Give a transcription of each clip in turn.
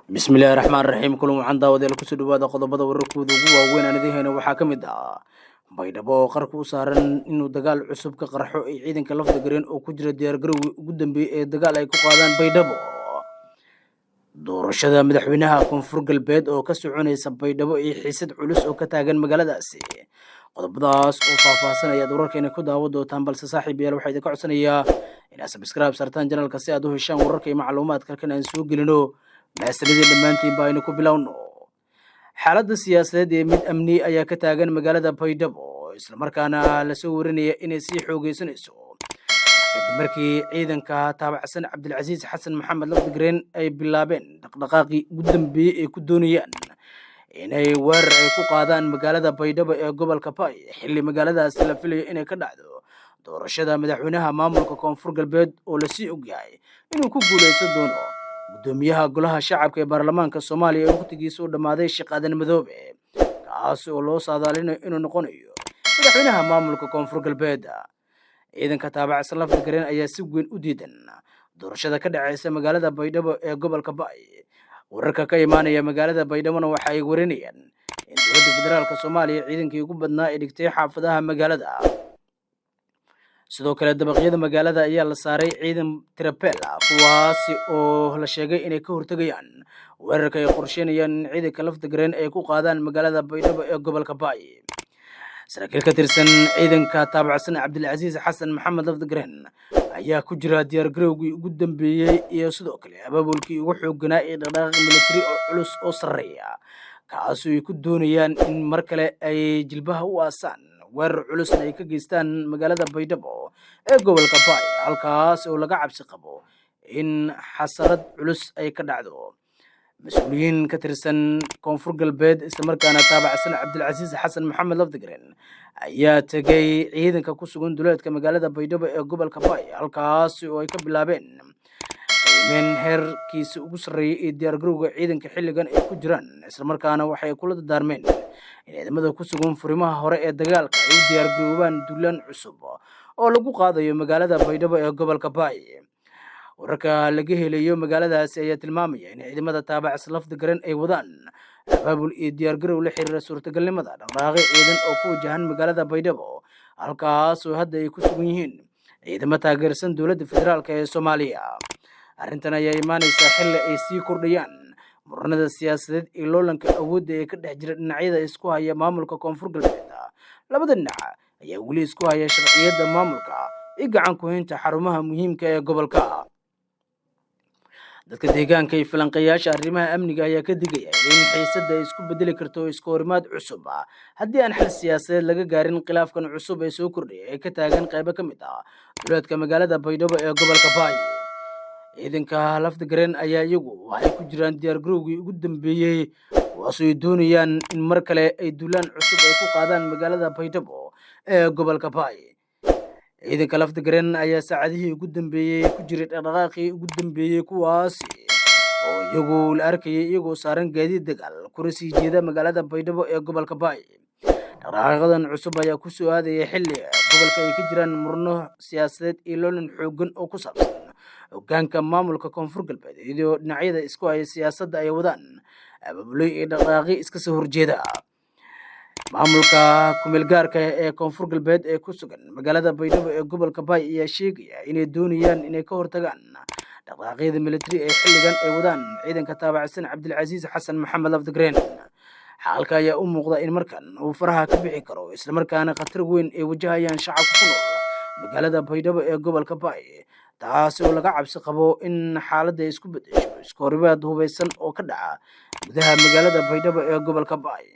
Bismillahi raxmaan raxiim. Kulan waxaan daawadayaal kusoo dhawaada qodobada wararkooda ugu waaweyn aan idiin hayno. Waxaa ka mid ah Baydhabo oo qarka u saaran inuu dagaal cusub ka qarxo ay ciidanka Lafta Gareen oo ku jira diyaargarowgii ugu dambeeyey ee dagaal ay ku qaadaan Baydhabo. Doorashada madaxweynaha Koonfur Galbeed oo ka soconaysa Baydhabo iyo xiisad culus oo ka taagan magaaladaasi. Qodobadaas oo faahfaahsan ayaad wararkeena ku daawan doontaan, balse saaxiib yaal, waxaa idinka codsanayaa inaad subscribe sartaan channelka si aad u heshaan wararka iyo macluumaadka halkan aan soo gelino. Mahadsanidii dhammaantiin ba. Aynu ku bilowno. Xaaladda siyaasadeed ee mid amni ayaa ka taagan magaalada Baydhabo, islamarkaana lasoo warinaya inay sii xoogeysanayso kadib markii ciidanka taabacsan Cabdilcasiis Xasan Maxamed Lafdigreen ay bilaabeen dhaqdhaqaaqii ugu dambeeyey ay ku doonayaan inay weerar ay ku qaadaan magaalada Baydhabo ee gobolka Bay, xilli magaaladaasi la filayo inay ka dhacdo doorashada madaxweynaha maamulka Koonfur Galbeed oo lasii ogyahay inuu ku guuleysan doono guddoomiyaha Golaha Shacabka ee Baarlamaanka Soomaaliya ee wakhtigiisa u dhammaaday, Sheekh Aadan Madoobe, kaas oo loo saadaalinayo inuu noqonayo madaxweynaha maamulka Koonfur Galbeed. Ciidanka taabacsan Lafta Gareen ayaa si weyn u diidan doorashada ka dhaceysa magaalada Baydhabo ee gobolka Bay. Wararka ka imaanaya magaalada Baydhabona waxa ay warinayaan in dowladda federaalka Soomaaliya ciidankii ugu badnaa ay dhigtay xaafadaha magaalada. Sidoo kale dabaqyada magaalada ayaa la saaray ciidan tirabeel ah, kuwaasi oo la sheegay inay ka hortegayaan weerarka ay qorsheynayaan in ciidanka Lafta Gareen ay ku qaadaan magaalada Baydhabo ee gobolka Bay. Saraakiil ka tirsan ciidanka taabacsan Cabdilcasiis Xasan Maxamed Lafdagreen ayaa ku jira diyaargarowgii ugu dambeeyey iyo sidoo kale abaabulkii ugu xoogganaa ee dhaqdhaqaaq militari oo culus oo sarreeya, kaasoo ay ku doonayaan in mar kale ay jilbaha u aasaan, weerar culusna ay ka geystaan magaalada Baydhabo ee gobolka Bay, halkaas oo laga cabsi qabo in xasarad culus ay ka dhacdo. Mas-uuliyiin ka tirsan Koonfur Galbeed, islamarkaana taabacsan Cabdilcasiis Xasan Maxamed Lafdigren, ayaa tegay ciidanka ku sugan duleedka magaalada Baydhabo ee gobolka Bay, halkaasi oo ay ka bilaabeen qiimeyn heerkiisa ugu sarreeyay ee diyaargarowga ciidanka xilligan ay ku jiraan, islamarkaana waxay kula dardaarmeen in ciidamada ku sugan furimaha hore ee dagaalka ay u diyaargaroobaan duulaan cusub oo lagu qaadayo magaalada Baydhabo ee gobolka Bay. Wararka laga helayo magaaladaasi ayaa tilmaamaya in ciidamada taabacsan Lafdigaran ay wadaan abaabul iyo diyaargarow la xiriira suurtagalnimada dhaqdhaqaaqyo ciidan oo ku wajahan magaalada Baydhabo, halkaas oo hadda ay ku sugan yihiin ciidamo taageersan dowladda federaalka ee Soomaaliya. Arrintan ayaa imaanaysaa xilli ay sii kordhayaan muranada siyaasadeed iyo loolanka awoodda ee ka dhex jira dhinacyada isku haya maamulka Koonfur Galbeed. Labada dhinac ayaa weli isku haya sharciyadda maamulka iyo gacan ku haynta xarumaha muhiimka ee gobolka. Dadka deegaanka iyo falanqeeyaasha arrimaha amniga ayaa ka digaya in xiisadda ay isku bedeli karto iska horimaad cusub haddii aan xal siyaasadeed laga gaarin khilaafkan cusub ee soo kordhaya ee ka taagan qaybo ka mid ah duleedka magaalada Baydhabo ee gobolka Baay. Ciidanka Lafdigareen ayaa iyagu waxay ku jiraan diyaargarowgii ugu dambeeyey, kuwaasoo ay doonayaan in mar kale ay duulaan cusub ay ku qaadaan magaalada Baydhabo ee gobolka Baay. Ciidanka Lafdigareen ayaa saacadihii ugu dambeeyey ku jiray dhaqdhaqaaqii ugu dambeeyey, kuwaasi oo iyagu la arkayay iyagoo saaran gaadiid dagaal kuna sii jeeda magaalada Baydhabo ee gobolka Baay. Dhaqdhaqaaqadan cusub ayaa ku soo aadaya xilli gobolka ay ka jiraan murno siyaasadeed iyo loolan xooggan oo ku saabsan hoggaanka maamulka Koonfur Galbeed, iyadoo dhinacyada isku haya siyaasadda ay wadaan abaabulay iyo dhaqdhaqaaqyo iska soo horjeeda. Maamulka kumeelgaarka ee Koonfur Galbeed ee ku sugan magaalada Baydhabo ee gobolka Baay ayaa sheegaya inay doonayaan inay ka hortagaan dhaqdhaqaaqyada militari ee xilligan ay wadaan ciidanka taabacsan Cabdilcasiis Xasan Maxamed Lafdigreen. Xaalka ayaa u muuqda in markan uu faraha ka bixi karo, islamarkaana khatar weyn ay wajahayaan shacabka ku nool magaalada Baydhabo ee gobolka Baay, taasi oo laga cabsi qabo in xaaladda ay isku bedesho iska horimaad hubaysan oo ka dhaca gudaha magaalada Baydhabo ee gobolka Baay.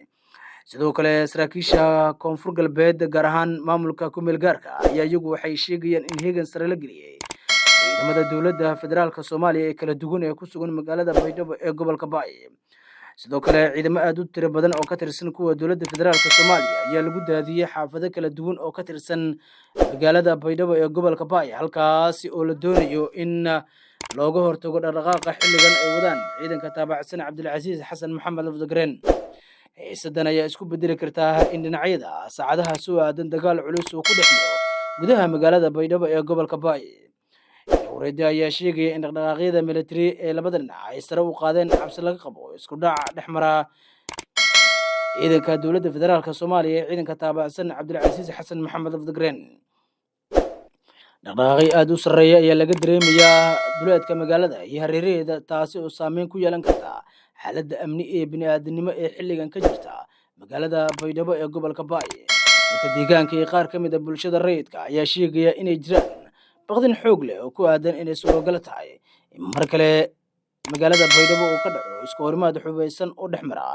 Sidoo kale saraakiisha Koonfur Galbeed, gaar ahaan maamulka kumeel gaarka, ayaa iyagu waxay sheegayaan in heegan sare la geliyey ciidamada dowladda federaalka Soomaaliya ee kala duwan ee ku sugan magaalada Baydhabo ee gobolka Baay. Sidoo kale ciidamo aada u tiro badan oo ka tirsan kuwa dowladda federaalka Soomaaliya ayaa lagu daadiyey xaafado kala duwan oo ka tirsan magaalada Baydhabo ee gobolka Baay, halkaasi oo la doonayo in looga hortago dhaqdhaqaaqa xilligan ay wadaan ciidanka taabacsan Cabdilcasiis Xasan Maxamed Lafdagreen. Xiisadan ayaa isku bedeli kartaa in dhinacyada saacadaha soo aadan dagaal culus uu ku dhex maro gudaha magaalada Baydhabo ee gobolka Baay. Ilwareedyo ayaa sheegaya in dhaqdhaqaaqyada military ee labada dhinac ay sare u qaadeen cabsi laga qabo isku dhac dhex mara ciidanka dowladda federaalka Soomaaliya ee ciidanka taabacsan Cabdilcasiis Xasan Maxamed Laftagreen. Dhaqdhaqaaqyo aada u sarreeya ayaa laga dareemayaa duleedka magaalada iyo hareeraheeda, taasi oo saameyn ku yeelan karta xaaladda amni ee bini'aadanimo ee xilligan ka jirta magaalada Baydhabo ee gobolka Baay. Dadka deegaanka iyo qaar ka mid a bulshada rayidka ayaa sheegaya inay jiraan baqdin xoog leh oo ku aadan inay suuragal tahay in mar kale magaalada Baydhabo uu ka dhaco isku horimaad xubaysan oo dhex mara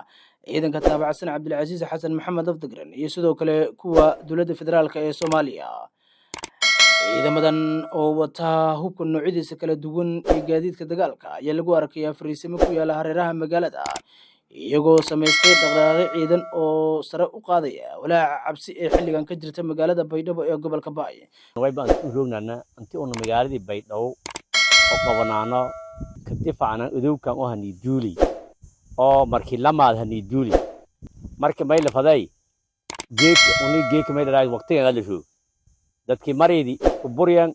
ciidanka taabacsan Cabdilcasiis Xasan Maxamed Laftagreen iyo sidoo kale kuwa dowladda federaalka ee Soomaaliya. Ciidamadan oo wata hubka noocyadiisa kala duwan ee gaadiidka dagaalka ayaa lagu arkayaa fariisimo ku yaala hareeraha magaalada, iyagoo samaystay dhaqdhaqaaqyo ciidan oo sare u qaadaya walaaca cabsi ee xilligan ka jirta magaalada Baydhabo ee gobolka Baay. Way baan u roognana intii una magaaladii Baydhabo oo qabanaano ka difacna udowkan oo hani duuli oo markii lamaad hani duuli. Marka may la faday geedka uni geedka may la waqtiga la roog dadkii mareedi u buryan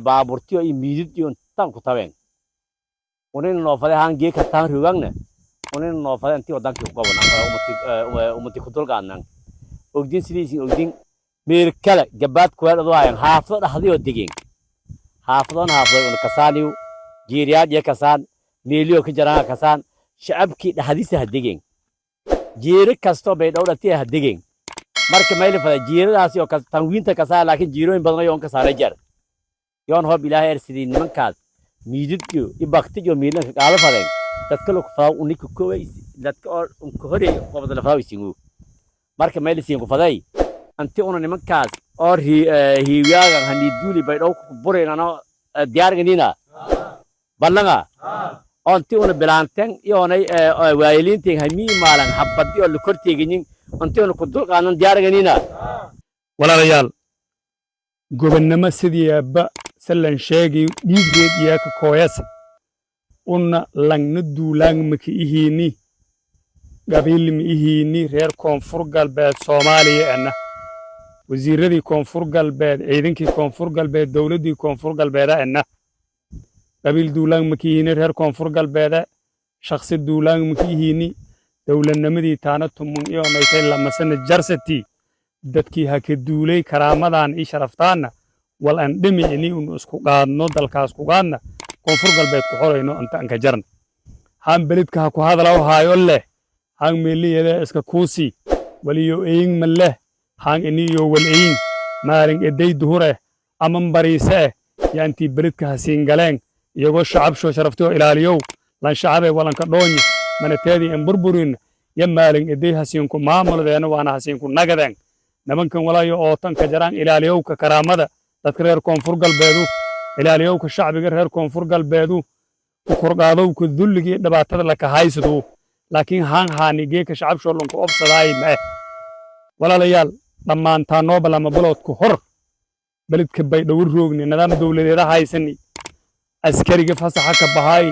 baaburtiyo iyo miidid iyo tan ku tabeen unin noo faday haan geedka taan roogangna unin noo faday intii wadankii ku qabanaa umati ku dulqaadnan ogdin sidiisin ogdin meel kale gabaad kuweel adoo hayan xaafado dhaxdiyoo degeen xaafadoon xaafadoy una kasaaniyu jiiriyaad iyo kasaan meeliyo ka jaraan kasaan shacabkii dhaxdiisa ha degeen jiiri kastoo bay dhowdhatiya ha degeen. Marka mayla fada jiiradaasi oo tanwiinta kasaa, laakiin jiirooyin badan yoon kasaanay jar yoon hoob Ilaahay ersidii nimankaas miidid iyo ibakti iyo miilanka qaado fadeen dadka lagu fadaa unika koway dadka oo unka horeey qobada la fadaa isingu. Marka mayla siin ku faday anti una nimankaas oo hiiwiyaagan hani duuli bay dhow ku buraynano diyaarganina ballanga onti una bilaanten iyoonay waayeliinteen hamii maalan habadi oo la korteeginin anti una ku dulqaanan diyaarganina. Walaalayaal, gobonnimo sidiiaba sallan sheegay dhiigreed iyaaka kooyasa una langna duulaang maka ihiini qabiil ma ihiini. Reer Koonfur Galbeed Soomaaliya ena wasiirradii Koonfur Galbeed, ciidankii Koonfur Galbeed, dowladdii Koonfur Galbeeda ena qabiil duulaang maka ihiini. Reer Koonfur Galbeede shakhsi duulaang maka ihiini. Dowladnimadii taana tumun iyonaytay lamasana jarsatii dadkii ha ka duulay karaamadan ii sharaftaanna wal an dhimi ini unu isku qaadno dalkaas ku qaadna Koonfur Galbeed ku xorayno anta anka jarna haan belidka ha ku hadalaw haayo leh haan meeliyada iska kuusi waliyo eyin ma leh haan iniyo wal eyin maalin eday duhure aman bariise eh yaa intii belidka ha siin galeen iyagoo shacabsho sharaftoo ilaaliyow lan shacabe walanka dhoonye manateedii en burburin ya maalin eday hasiinku maamuldeena waana hasiinku nagadeen nimankan walaayo ootanka jaraan. Ilaaliyowka karaamada dadka reer Koonfur Galbeedu, ilaaliyowka shacbiga reer Koonfur Galbeedu, ku korqaadowka dulliga iyo dhibaatada laka haysadu, laakiin haan haani geeka shacabshoo lanku obsadaay ma eh. Walaalayaal, dhammaantaa noobal ama biloodku hor belidka Baydhabo roogni nidaam dowladeeda haysani askariga fasaxa ka bahay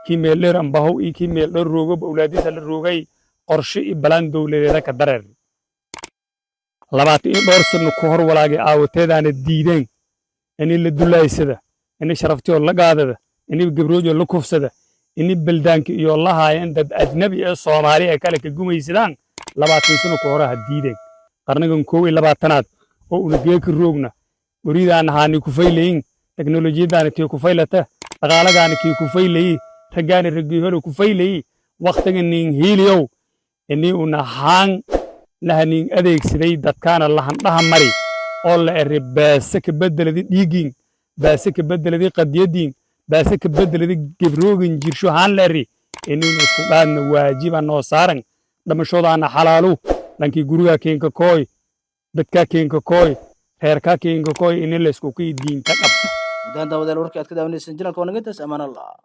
kii meeldheer ambahow iyo kii meeldheer roogob awlaadiisa la roogay qorshe iyo balaan dowladeeda ka dareer 24 sano ku hor walaagay aawateedaana diideen ini la dulaaysada, ini sharaftiyoo la qaadada, ini gabroojoo la kufsada, ini beldaanka iyo la haayeen dad ajnabi ee Soomaali ee kale ka gumaysadaan 20 sano ku hore ha diideen. Qarnigan 21aad oo una geeka roogna guridaana haani ku faylayin, teknolojiyadaana tii ku faylata, dhaqaalagaana kii ku faylayi, raggaana raggii ku faylayi wakhtiga nin hiiliyow ini una haan lahanin adeegsaday dadkaana lahandhaha mari oo la eri baase ka bedeladi dhiiggiin, baase ka bedeladi qadiyadiin, baase ka bedeladi gebroogin jirsho haan la eri inaynu isku qaadna waajiba noo saaran dhamashoodaana xalaalu lankii gurigaa keenka kooy, dadkaa keenka kooy, reerkaa keenka kooy ini laysku kii diinta qabta. Guddaan daawadayaal, warkii aad ka daawaneyseen channelka waa naga intaas. Amaan Allah.